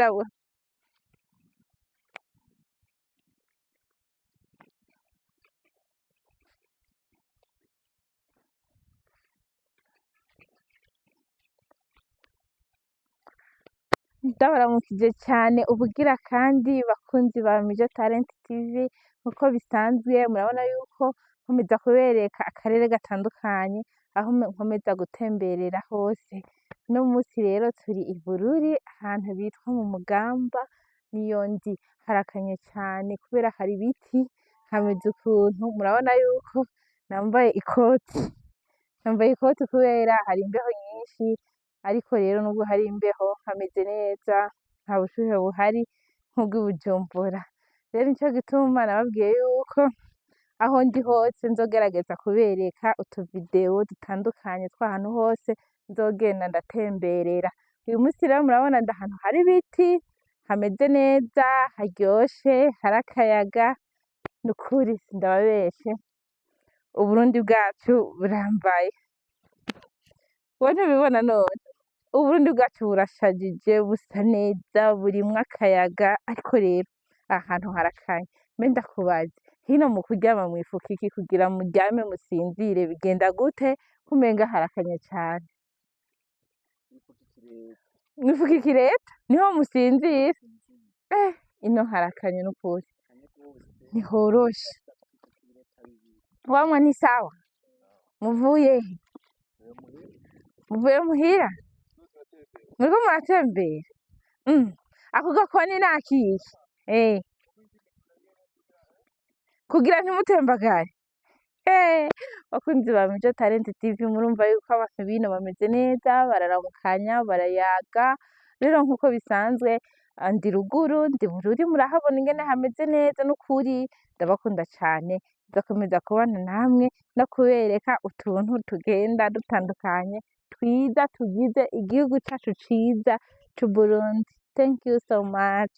Sawa. Ndabaramukije cyane ubugira kandi bakunzi ba Mijo Talent TV, nkuko bisanzwe murabona yuko nkomeza kubereka akarere gatandukanye aho nkomeza gutemberera hose. Uno munsi rero turi i Bururi ahantu bitwa mu Mugamba, niyo ndi. Harakanye cane kubera hari ibiti, hameze ukuntu, murabona yuko nambaye ikoti. Nambaye ikoti kubera hari imbeho nyinshi, ariko rero nubwo hari imbeho hameze neza, nta bushuhe buhari nk'ubw'i Bujumbura. Rero nico gituma nababwiye yuko aho ndi hose nzogerageza kubereka utuvideo dutandukanye tw'ahantu hose nzogenda ndatemberera. Uyu munsi rero murabona ndi ahantu hari ibiti, hameze neza, haryoshe, hari akayaga, nukuri sindababeshe, Uburundi bwacu burambaye. Wowe ntubibona none? Uburundi bwacu burashajije, busa neza, burimwo akayaga, ariko rero aha hantu harakanye. Mbe ndakubaze, hino mu kuryama mwifuka iki kugira muryame musinzire bigenda gute ko umenga harakanye cane? Mwifuka ikireta? Niho musinzira? Ino harakanye nukuri, ntiworoshe. Wamwa ni sawa? Muvuye he? Muvuye muhira? Muriko muratembera? Ako gakoni ni akihe? Kugira ntimutembagare? Bakunzi ba Mijo Talent TV, murumva yuko abantu bino bameze neza, bararamukanya, barayaga. Rero nkuko bisanzwe, ndi ruguru, ndi Bururi, murahabona ingene hameze neza n'ukuri, ndabakunda cane. Nzakomeza kubana namwe no kubereka utuntu tugenda dutandukanye twiza tugize igihugu cacu ciza c'Uburundi. Thank you so much.